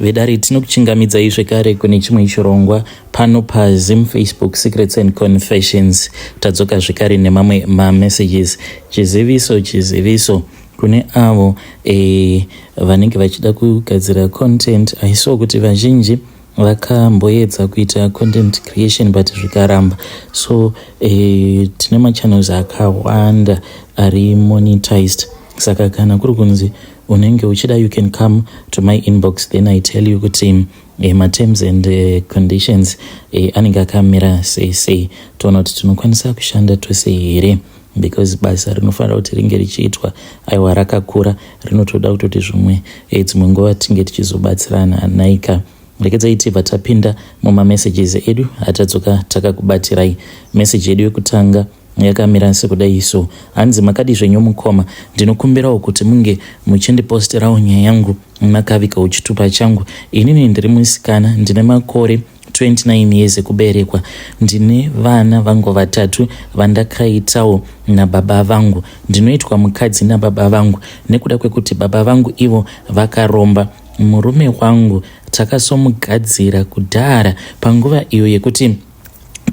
Vedare tinokuchingamidzai zvekare kune chimwe chirongwa pano paZim Facebook Secrets and Confessions. Tadzoka zvekare nemamwe mamessages. Chiziviso chiziviso kune avo e, vanenge vachida kugadzira content. I saw kuti vazhinji vakamboedza kuita content creation but zvikaramba. So e, tine machannels akawanda ari monetized, saka kana kuri kunzi unenge uchida, you can come to my inbox, then I tell you kuti materms and conditions anenge akamira sei sei, toona kuti tinokwanisa kushanda tose here, because basa rinofanira kuti ringe richiitwa, aiwa, rakakura, rinotoda kutoti zvimwe dzimwe nguva tinge tichizobatsirana naika. Rekedzai tibva tapinda mumamessages edu atadzoka takakubatirai. Meseji yedu yekutanga yakamira sekudai so, hanzi, "Makadi zvenyu mukoma? Ndinokumbirawo kuti munge muchindiposterawo nyaya yangu makavigawo chitupa changu. Inini ndiri musikana, ndine makore 29 years ekuberekwa. Ndine vana vangu vatatu vandakaitawo nababa vangu. Ndinoitwa mukadzi nababa vangu nekuda kwekuti baba vangu ivo vakaromba. Murume wangu takasomugadzira kudhara panguva iyo yekuti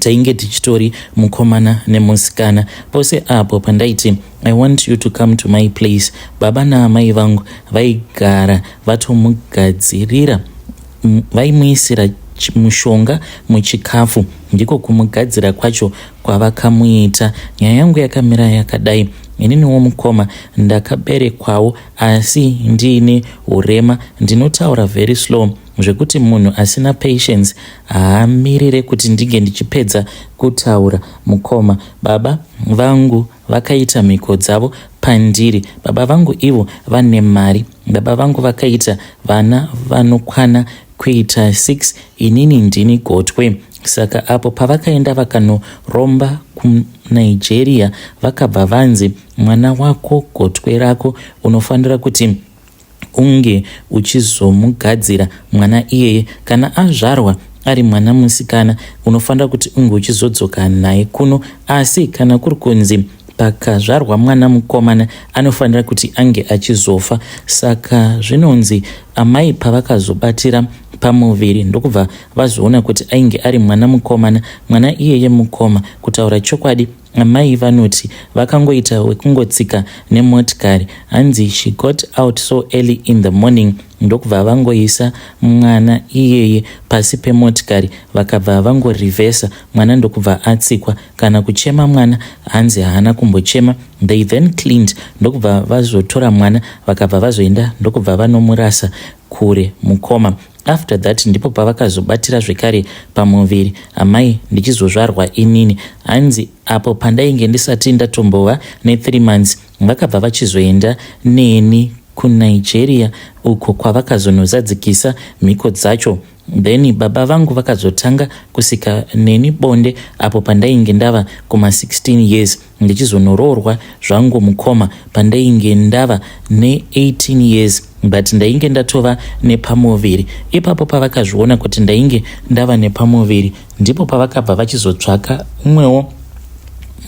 tainge tichitori mukomana nemusikana. Pose apo pandaiti I want you to come to my place, baba naamai vangu vaigara vatomugadzirira, vaimuisira mushonga muchikafu. Ndiko kumugadzira kwacho kwavakamuita. Nyaya yangu yakamira yakadai. Ininiwo mukoma ndakaberekwawo asi ndiine urema. Ndinotaura very slow zvekuti munhu asina patience haamirire kuti ndinge ndichipedza kutaura. Mukoma, baba vangu vakaita mhiko dzavo pandiri. Baba vangu ivo vane mari. Baba vangu vakaita vana vanokwana kuita 6, inini ndini gotwe. Saka apo pavakaenda vakanoromba kuNigeria, vakabva vanzi, mwana wako, gotwe rako, unofanira kuti unge uchizomugadzira mwana iyeye. Kana azvarwa ari mwana musikana, unofanira kuti unge uchizodzoka naye kuno. Asi kana kuri kunzi pakazvarwa mwana mukomana, anofanira kuti ange achizofa. Saka zvinonzi amai pavakazobatira pamuviri, ndokubva vazoona kuti ainge ari mwana mukomana. Mwana iyeye mukoma, kutaura chokwadi, amai vanoti vakangoita wekungotsika nemotikari. Hanzi she got out so early in the morning, ndokubva vangoisa mwana iyeye pasi pemotikari, vakabva vangorivhesa mwana, ndokubva atsikwa. Kana kuchema mwana, hanzi haana kumbochema. They then cleaned, ndokubva vazotora mwana, vakabva vazoenda, ndokubva vanomurasa kure. Mukoma, after that ndipo pavakazobatira zvekare pamuviri amai, ndichizozvarwa inini. Hanzi apo pandainge ndisati ndatombova ne3 months, vakabva vachizoenda neni kuNigeria, uko kwavakazonozadzikisa mhiko dzacho. Then baba vangu vakazotanga kusika neni bonde apo pandainge ndava kuma16 years, ndichizonoroorwa zvangu mukoma pandainge ndava ne18 years, but ndainge ndatova nepamuviri. Ipapo pavakazviona kuti ndainge ndava nepamuviri, ndipo pavakabva vachizotsvaka umwewo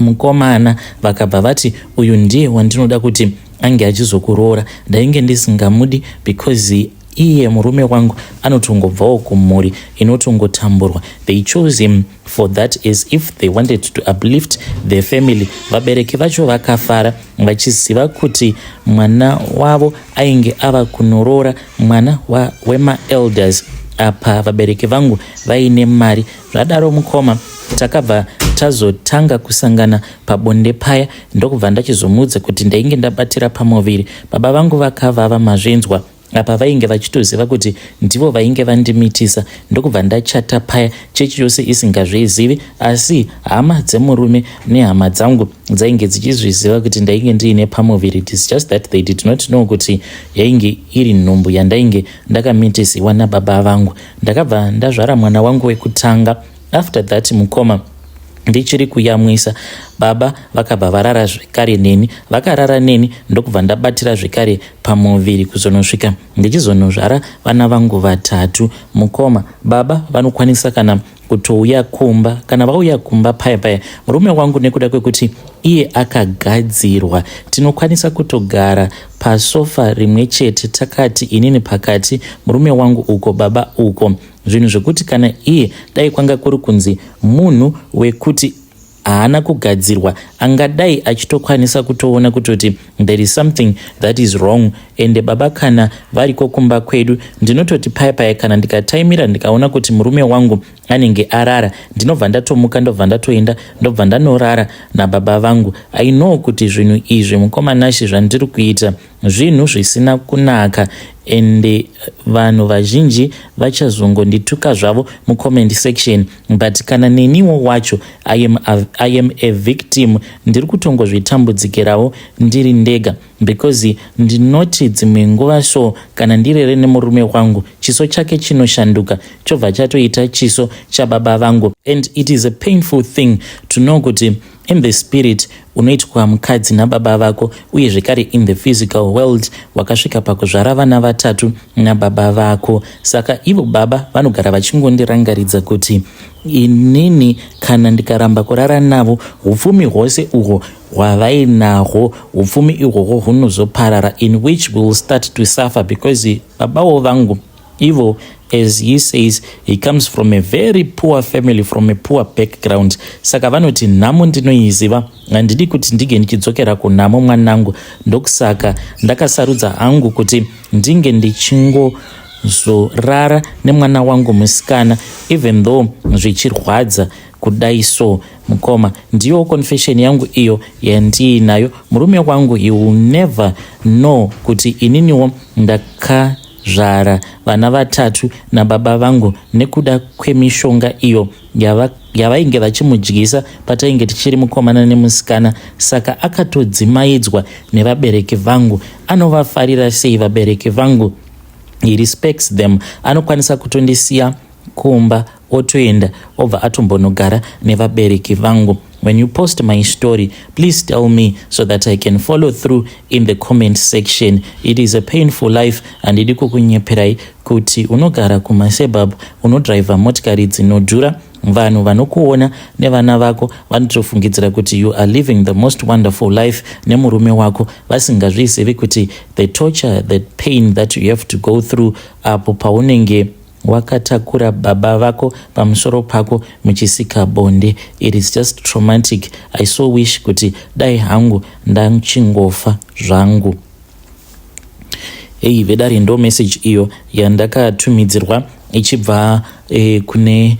mukomana, vakabva vati uyu ndiye wandinoda kuti ange achizokuroora. Ndainge ndisingamudi because iye murume wangu anotongobvawo kumhuri inotongotamburwa. They chose him for that as if they wanted to uplift their family. Vabereki vacho vakafara vachiziva kuti mwana wavo ainge ava kunoroora mwana wemaelders. Apa vabereki vangu vaine mari. Zvadaro mukoma, takabva tazotanga kusangana pabonde paya, ndokubva ndachizomuudza kuti ndainge ndabatira pamuviri. Baba vangu vakavava, mazvinzwa? Apa vainge vachitoziva kuti ndivo vainge vandimitisa. Ndokubva ndachata paya, chechi yose isingazvizivi, asi hama dzemurume nehama dzangu dzainge dzichizviziva kuti ndainge ndiine pamuviri. It is just that they did not know kuti yainge iri nhumbu yandainge ndakamitisiwa nababa vangu. Ndakabva ndazvara mwana wangu wekutanga. After that mukoma, ndichiri kuyamwisa, baba vakabva varara zvekare neni. Vakarara neni, ndokubva ndabatira zvekare pamuviri kuzonosvika ndichizonozvara vana vangu vatatu. Mukoma, baba vanokwanisa kana kutouya kumba. Kana vauya kumba paya paya, murume wangu nekuda kwekuti iye akagadzirwa, tinokwanisa kutogara pasofa rimwe chete takati inini pakati, murume wangu uko, baba uko. Zvinhu zvekuti kana iye dai kwanga kuri kunzi munhu wekuti haana kugadzirwa, angadai achitokwanisa kutoona kutoti there is something that is wrong. Ende baba kana variko kumba kwedu, ndinototi paya paya kana ndikataimira ndikaona kuti murume wangu anenge arara, ndinobva ndatomuka, ndobva ndatoenda, ndobva ndanorara nababa vangu. I know kuti zvinhu izvi, mukoma Nashe, zvandiri kuita zvinhu zvisina kunaka, ende vanhu vazhinji vachazongondituka zvavo mucomment section, but kana neniwo wacho I am a victim. Ndiri kutongozvitambudzikirawo ndiri ndega, because ndinoti dzimwe nguva so kana ndirere nemurume wangu, chiso chake chinoshanduka, chobva chatoita chiso chababa vangu. And it is a painful thing to know kuti in the spirit unoitwa mukadzi nababa vako, uye zvekare in the physical world wakasvika pakuzvara vana vatatu nababa vako. Saka ivo baba vanogara vachingondirangaridza kuti inini kana ndikaramba kurara navo, upfumi hwose uhwo hwavainahwo, upfumi ihwohwo hunozoparara, in which we will start to suffer, because babawo vangu ivo, as he says, he comes from a very poor family, from a poor background. Saka vanoti nhamo ndinoiziva, handidi kuti ndinge ndichidzokera kunhamo mwanangu. Ndokusaka ndakasarudza hangu kuti ndinge ndichingozorara nemwana wangu musikana, even though zvichirwadza kudai so. Mukoma, ndiyo confession yangu iyo yandiinayo. Murume wangu, he will never know kuti ininiwo ndakazvara vana vatatu nababa vangu nekuda kwemishonga iyo yavainge vachimudyisa patainge tichiri mukomana nemusikana. Saka akatodzimaidzwa nevabereki vangu. Anovafarira sei vabereki vangu? He respects them. Anokwanisa kutondisiya kumba, otoenda, obva atombonogara nevabereki vangu. When you post my story, please tell me so that I can follow through in the comment section. It is a painful life. Handidi kukunyeperai kuti unogara kumasuburbs, unodhiraivha motikari dzinodhura, vanhu vanokuona nevana vako vanotofungidzira kuti you are living the most wonderful life nemurume wako, vasingazvizivi kuti the torture, the pain that you have to go through apo paunenge wakatakura baba vako pamusoro pako muchisika bonde, it is just traumatic. I so wish kuti dai hangu ndachingofa zvangu. Ei vedare, ndo message iyo yandakatumidzirwa ichibva kune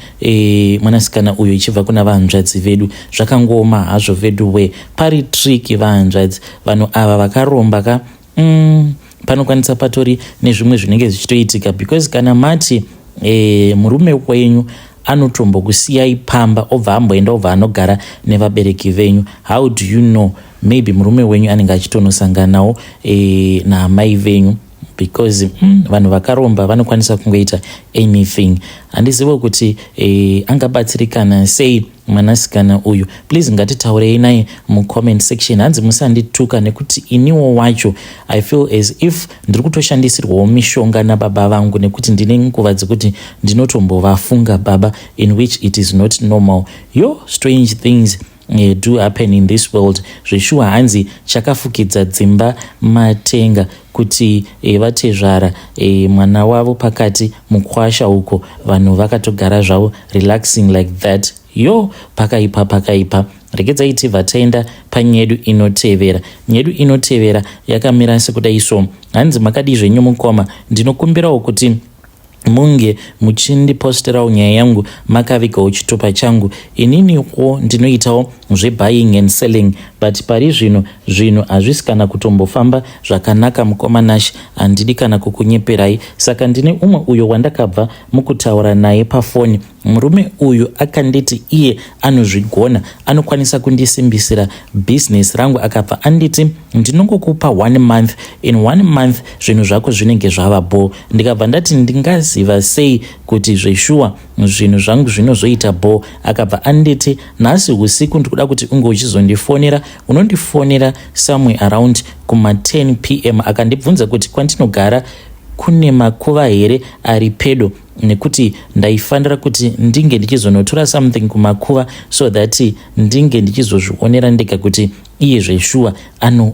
mwanasikana uyo, ichibva kuna vahanzvadzi vedu. Zvakangooma hazvo vedu we, pari tricky vahanzvadzi. Vanhu ava vakaromba ka. Panokwanisa patori nezvimwe zvinenge zvichitoitika, because kana mati murume wenyu anotombokusiyai pamba, obva amboenda, obva anogara nevabereki venyu, how do you know? Maybe murume wenyu anenge achitonosanganawo naamai venyu, because vanhu vakaromba vanokwanisa kungoita anything. Handizivo kuti angabatsirikana sei mwanasikana uyu. Please, ngatitaurei naye mucomment section. Hanzi musandituka nekuti iniwo wacho I feel as if ndiri kutoshandisirwawo mishonga nababa vangu, nekuti ndine nguva dzekuti ndinotombovafunga baba, in which it is not normal. Yo, strange things do happen in this world zveshuwa. Hanzi chakafukidza dzimba matenga. Kuti vatezvara mwana wavo pakati mukwasha uko, vanhu vakatogara zvavo relaxing like that. Yo, pakaipa, pakaipa. Regedzai tibva taenda panyedu inotevera. Nyedu inotevera yakamira sekudai so. Hanzi makadii zvenyu mukoma? Ndinokumbirawo kuti munge muchindiposterawo nyaya yangu makavigawo chitupa changu. Ininiwo ndinoitawo zvebuying and selling, but pari zvino zvinhu hazvisi kana kutombofamba zvakanaka. Mukoma Nash, handidi kana kukunyeperai. Saka ndine umwe uyo wandakabva mukutaura naye pafoni. Murume uyu akanditi iye anozvigona, anokwanisa kundisimbisira bhizinesi rangu. Akabva anditi ndinongokupa one month, in one month zvinhu zvako zvinenge zvava bho. Ndikabva ndati ndingaziva sei kuti zveshuwa zvinhu zvangu zvinozoita bho? Akabva anditi nhasi usiku ndikuda kuti unge uchizondifonera, unondifonera somewhere around kuma10 p.m. Akandibvunza kuti kwandinogara kune makuva here ari pedo nekuti ndaifanira kuti ndinge ndichizonotora something kumakuva so that ndinge ndichizozvionera ndega kuti iye zveshuwa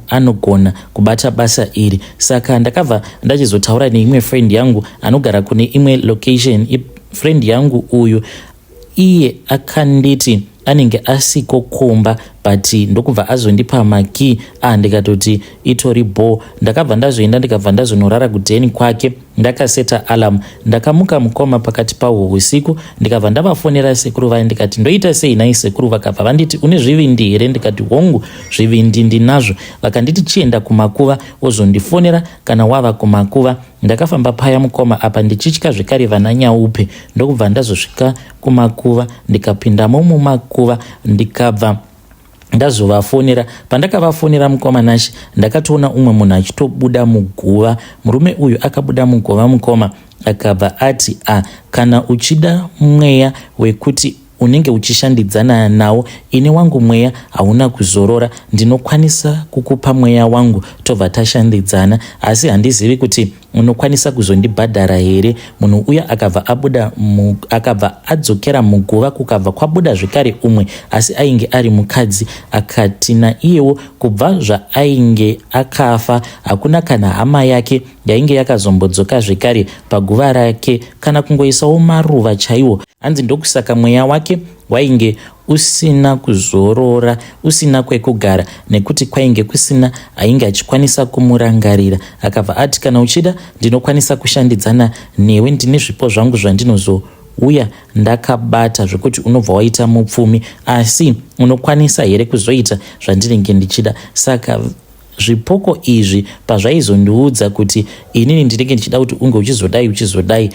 anogona ano kubata basa iri. Saka ndakabva ndachizotaura neimwe friend yangu anogara kune imwe location. Friend yangu uyu iye akanditi anenge asiko kumba, but ndokubva azondipa makey. Ah, ndikatoti itori bho. Ndakabva ndazoenda, ndikabva ndazonorara kudheni kwake. Ndakaseta alarm. Ndakamuka, mukoma, pakati pahwo usiku, ndikabva ndavafonera sekuru vaya. Ndikati, "Ndoita sei nai sekuru?" Vakabva vanditi, "Une zvivindi here?" Ndikati, "Hongu, zvivindi ndinazvo." Vakanditi, "Chienda kumakuva, wozondifonera kana wava kumakuva." Ndakafamba paya, mukoma, apa ndichitya zvekare vana nyaupe. Ndokubva ndazosvika kumakuva, ndikapindamo mumakuva, ndikabva ndazovafonera. Pandakavafonera, mukoma Nashi, ndakatoona umwe munhu achitobuda muguva. Murume uyu akabuda muguva, mukoma, akabva ati, "A, kana uchida mweya wekuti unenge uchishandidzana nawo, ini wangu mweya hauna kuzorora. Ndinokwanisa kukupa mweya wangu, tobva tashandidzana, asi handizivi kuti unokwanisa kuzondibhadhara here." Munhu uya akabva abuda, akabva adzokera muguva. Kukabva kwabuda zvekare umwe, asi ainge ari mukadzi. Akati naiyewo kubva zvaainge akafa hakuna kana hama yake yainge yakazombodzoka zvekare paguva rake, kana kungoisawo maruva chaiwo. Hanzi ndokusaka mweya wake wainge usina kuzorora, usina kwekugara, nekuti kwainge kusina ainge achikwanisa kumurangarira. Akabva ati, "Kana uchida, ndinokwanisa kushandidzana newe. Ndine zvipo zvangu zvandinozouya ndakabata zvekuti unobva waita mupfumi, asi unokwanisa here kuzoita zvandinenge ndichida?" Saka zvipoko izvi pazvaizondiudza kuti inini ndinenge ndichida kuti unge uchizodai, uchizodai,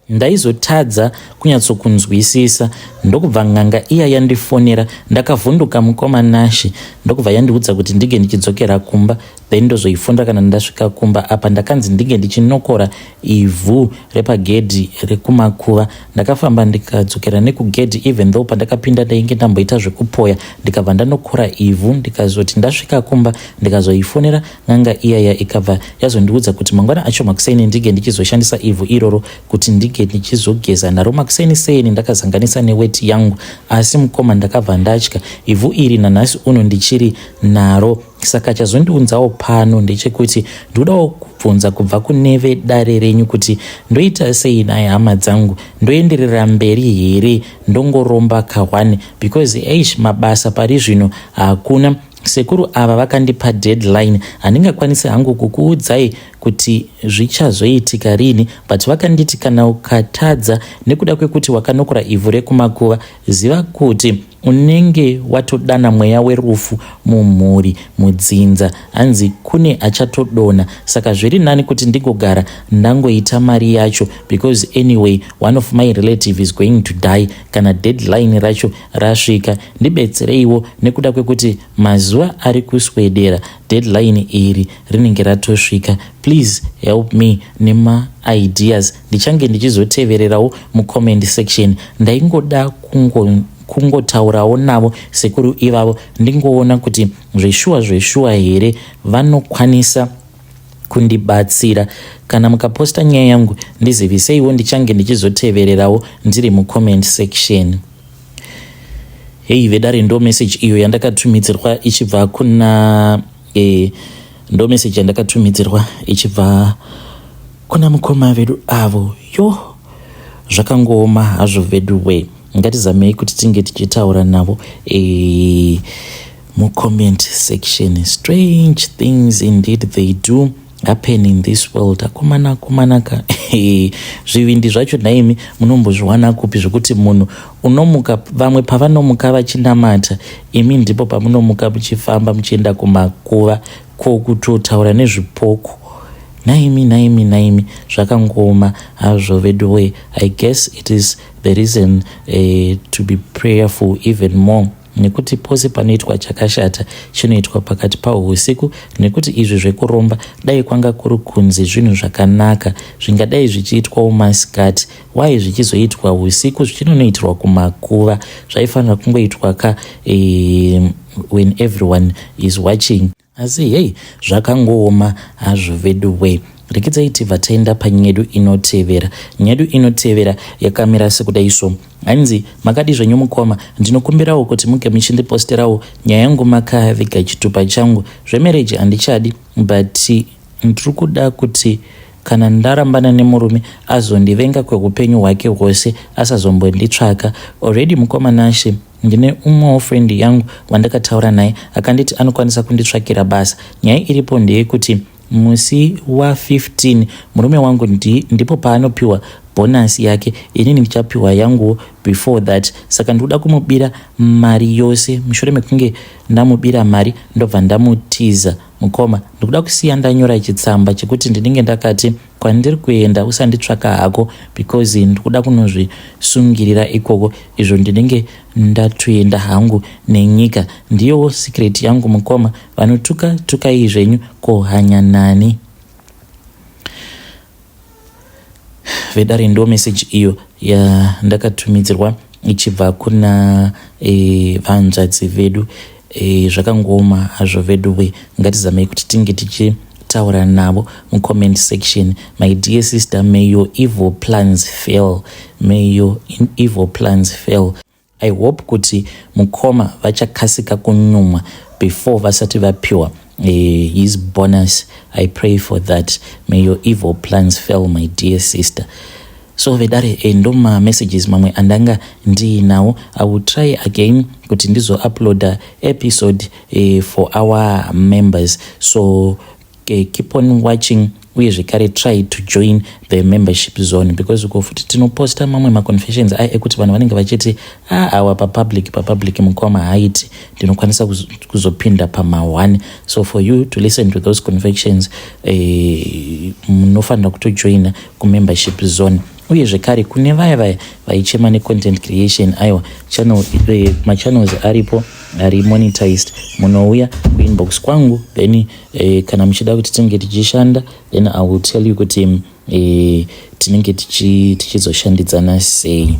ndaizotadza kunyatsokunzwisisa. Ndokubva n'anga iya yandifonera. Ndakavhunduka, mukoma Nashi. Ndokubva yandiudza kuti ndinge ndichidzokera kumba, then ndozoifonera kana ndasvika kumba. Apa ndakanzi ndinge ndichinokora ivhu repagedhi rekumakuva. Ndakafamba ndikadzokera nekugedhi, even though pandakapinda ndainge ndamboita zvekupoya. Ndikabva ndanokora ivhu. Ndikazoti ndasvika kumba, ndikazoifonera n'anga iyaya. Ikabva yazondiudza kuti mangwana acho makuseni ndinge ndichizoshandisa ivhu iroro kuti ndinge ndichizogeza naro makuseni seni, ndakazanganisa neweti yangu. Asi mukoma, ndakabva ndatya. Ivhu iri nanhasi uno ndichiri naro. Saka chazondiunzawo pano ndechekuti ndinodawo kubvunza kubva kune vedare renyu kuti ndoita sei naye, hama dzangu? Ndoenderera mberi here, ndongoromba ka1? Because eish, mabasa pari zvino hakuna. Sekuru ava vakandipa deadline. Handingakwanisi hangu kukuudzai kuti zvichazoitika rini, but vakanditi kana ukatadza nekuda kwekuti wakanokora ivhu rekumakuva, ziva kuti unenge watodana mweya werufu mumhuri, mudzinza. Hanzi kune achatodona. Saka zviri nani kuti ndigogara ndangoita mari yacho, because anyway one of my relative is going to die kana deadline racho rasvika. Ndibetsereiwo nekuda kwekuti mazuva ari kuswedera, deadline iri rinenge ratosvika. Please help me nemaideas. Ndichange ndichizotevererawo mucomment section. Ndaingoda kungotaurawo navo sekuru ivavo, ndingoona kuti zveshuwa zveshuwa here vanokwanisa kundibatsira. Kana mukaposta nyaya yangu, ndiziviseiwo. Ndichange ndichizotevererawo ndiri mucomment section. Hei vedare, ndo message iyo yandakatumidzirwa ichibva kuna ndo message yandakatumidzirwa ichibva kuna mukoma vedu avo. Yo, zvakangooma hazvo vedu we. Ngatizamei kuti tinge tichitaura navo mucomment section. Strange things indeed, they do happen in this world. Akomana, akomanaka, zvivindi zvacho nhaimi munombozviwana kupi, zvekuti munhu unomuka, vamwe pavanomuka vachinamata, imi ndipo pamunomuka muchifamba muchienda kumakuva, ko kutotaura nezvipoko naimi, naimi, naimi? Zvakangooma hazvo vedu we. I guess it is the reason to be prayerful even more, nekuti pose panoitwa chakashata chinoitwa pakati pausiku. Nekuti izvi zvekuromba, dai kwanga kuri kunzi zvinhu zvakanaka, zvingadai zvichiitwawo masikati. Why zvichizoitwa usiku, zvichinonoitirwa kumakuva? Zvaifanira kungoitwa ka when everyone is watching. Asi hei, zvakangooma hazvo vedu we. Rekidzai tibva taenda panyedu inotevera. Nyedu inotevera yakamira sekudai so. Hanzi makadi zvenyu mukoma, ndinokumbirawo kuti muge muchindiposterawo nyaya yangu makaviga chitupa changu. Zvemarriage handichadi but ndiri kuda kuti kana ndarambana nemurume azondivenga kweupenyu hwake hwose asazombonditsvaka. Already mukoma Nashe ndine umwewo friend yangu wandakataura naye akanditi anokwanisa kunditsvakira basa. Nyaya iripo ndeyekuti musi wa 15 murume wangu ndi, ndipo paanopiwa bonus yake, inini ndichapiwa yanguwo before that, saka ndikuda kumubira mari yose. Mushure mekunge ndamubira mari ndobva ndamutiza. Mukoma, ndikuda kusiya ndanyora chitsamba chekuti ndinenge ndakati kwandiri kuenda usanditsvaka hako because ndikuda kunozvisungirira ikoko, izvo ndinenge ndatoenda hangu nenyika. Ndiyowo secret yangu mukoma, vanotuka tukai zvenyu, ko hanya nani? Vedare, ndo message iyo yandakatumidzirwa ichibva kuna vanzvadzi vedu. Zvakangooma hazvo veduwe, ngatizamei kuti tinge tichitaura navo mucomment section. My dear sister, may your evil plans fail, may your evil plans fail. I hope kuti mukoma vachakasika kunyumwa before vasati vapiwa his bonus. I pray for that. May your evil plans fail, my dear sister. So vedare, ndo mamessages mamwe andanga ndiinawo. I will try again kuti ndizouploada episode for our members, so keep on watching, uye zvekare try to join the membership zone because uko futi tinoposta mamwe maconfessions aya ekuti vanhu vanenge vachiti a awa papublic, papublic mukoma haiti, ndinokwanisa kuzopinda pama1. So for you to listen to those confessions, munofanira kutojoina kumembership zone. Uye zvekare kune vaya vaya vaichema necontent creation, aiwa, channel, machannels aripo ari monetized, munouya kuinbox kwangu, then kana muchida kuti tinge tichishanda, then I will tell you kuti tinenge tichizoshandidzana sei.